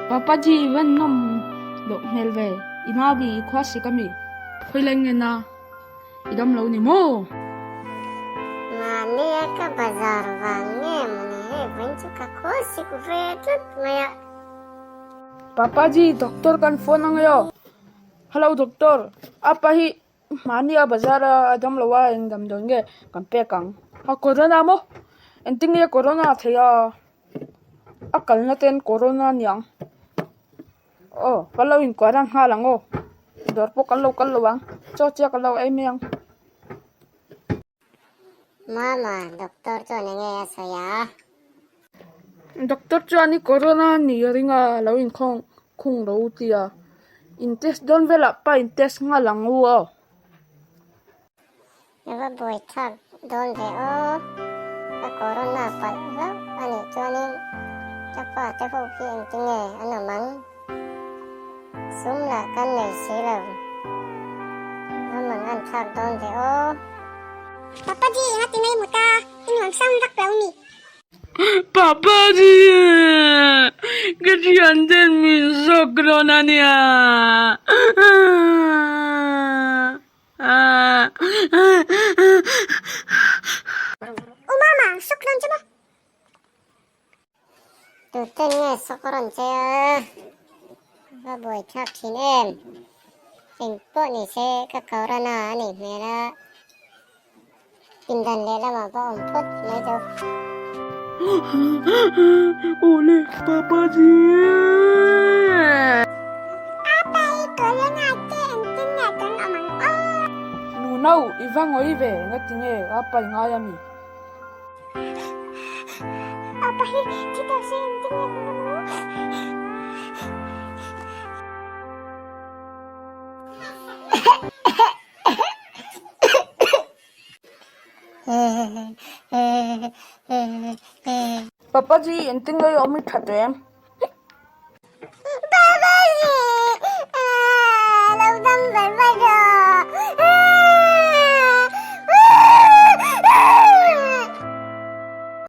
Papaji i van nawm loh hmel ve, i nau i khua sik ami? Khawilai nge na i dam lo ni maw? Mahnia ka bazar vang nge mawni hei vawiin chu ka khua sik ve tlat mai a. Papaji doctor kan phone ang e aw. Hello doctor, apa hi Mahni a bazar a a dam lo a eng damdawi nge kan pek ang? A corona maw? Engtin nge corona a theih a? A kalna ten corona a niang. Aw kan lo inkuah rang nghal ang aw. Dawr pawh kan lo kal lo ang. Chaw chiah kan lo ei mai ang. Mama, doctor chuan enge a sawi a? Doctor chuan i corona ni a ring a, lo inkhawng khung lo ti a. In test dawn velah pa in test nghal ang u aw. I va buai thlak dawn ve aw. Ka corona palh hlauh a nih chuanin ka pa te ho hi engtinge an awm ang? Sum lah kan nei si lo. A mang an thlak dawn ve aw. Papaji enga ti mai mut a, i nuam sam vak lo mi. Papaji ka thian ten min zawk dawn a nia. U mama, suk dawn che maw? Tuten nge sawk rawn che a, va buai thlak thin em? Eng pawh ni se ka korana a nih hmel a, pindan lehlamah va awm phawt mai chu. Awle Papaji. Apa i corona te engtin nge kan awm ang aw? Nunau i va ngawi ve ngatinge a pai ngai ami? Apa hi thi tawh se engtin nge kan awm ang? Papaji engtin nge i awm i that em?